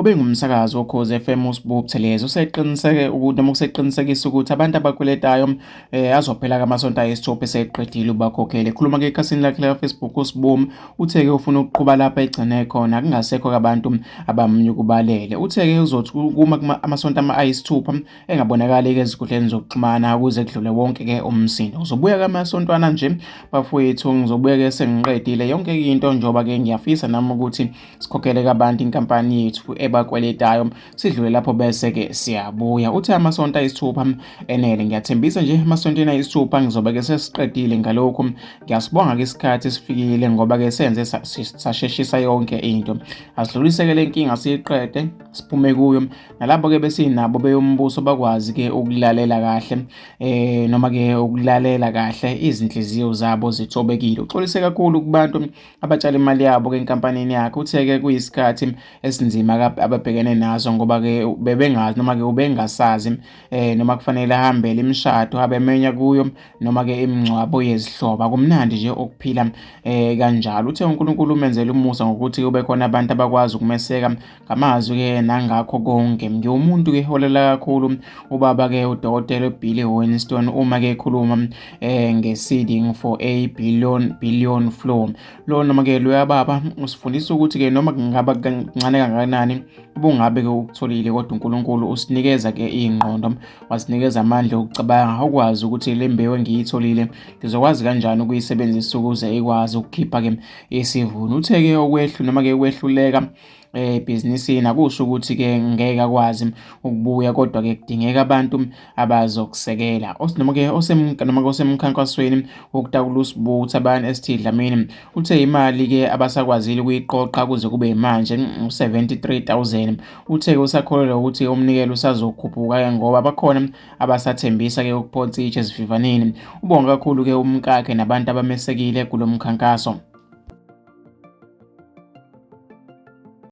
Obengumsakazi woKhozi FM uSbu Buthelezi useqiniseke ukuthi noma useqinisekisa ukuthi abantu abakweletayo azophela kamasonto ayisithupha eseqedile ubakhokhele. Ekhuluma ke ekhasini lakhe la Facebook uSbu uthe ke ufuna ukuqhuba lapha egcine khona kungasekho abantu abamnyukubalele. Uthe ke uzothi kuma amasonto ayisithupha engabonakali ke ezinkundleni zokuxhumana ukuze kudlule wonke ke umsindo. Ngizobuya kamasontwana nje bafowethu, ngizobuya ke sengiqedile yonke into njengoba ke ngiyafisa nami ukuthi sikhokhele kabantu inkampani yethu ebakweletayo sidlule lapho bese ke siyabuya. Uthe amasonto ayisithupha enele, ngiyathembisa nje emasontweni ayisithupha ngizobe ke sesiqedile ngalokhu. Ngiyasibonga ke isikhathi sifikile ngoba ke senze sasheshisa yonke into. Asidluliseke le nkinga siyiqede siphume kuyo, nalabo ke besinabo beyombuso bakwazi ke ukulalela kahle noma ke ukulalela kahle izinhliziyo zabo zithobekile. Uxolise kakhulu kubantu abatshala imali yabo ke enkampanini yakhe. Uthe ke kuyisikhathi esinzima ababhekene naso ngoba ke bebengazi noma ke ubengasazi noma kufanele ahambele imishado abemenya kuyo noma ke imingcwabo yezihlobo. Akumnandi nje ukuphila kanjalo. Uthe uNkulunkulu umenzele umusa ngokuthi kube khona abantu abakwazi ukumeseka ngamazwi ke nangakho konke. Ngiwumuntu ke holela kakhulu ubaba ke uDokotela Billy Winston uma ke ekhuluma nge-seeding for a billion flow. Lo noma ke loya baba usifundisa ukuthi ke noma kungaba kancane kangakanani ubungabe ke ukutholile, kodwa uNkulunkulu usinikeza ke ingqondo, wasinikeza amandla okucabanga ukwazi ukuthi le mbewu engiyitholile ngizokwazi kanjani ukuyisebenzisa ukuze ikwazi ukukhipha ke isivuno. Uthe ke okwehlu noma ke ukwehluleka ebhizinisini akusho ukuthi ke ngeke akwazi ukubuya, kodwa ke kudingeka abantu abazokusekela. Noma ke noma ke osemkhankasweni wokutakula uSbu uThabani ST Dlamini uthe imali ke abasakwazile ukuyiqoqa kuze kube manje u-73,000. Uthe ke usakholelwa ukuthi umnikelo usazokhuphuka ngoba bakhona abasathembisa ke ukuphonsa itshe esivivaneni. Ubonga kakhulu ke umkakhe nabantu abamesekile kulo mkhankaso.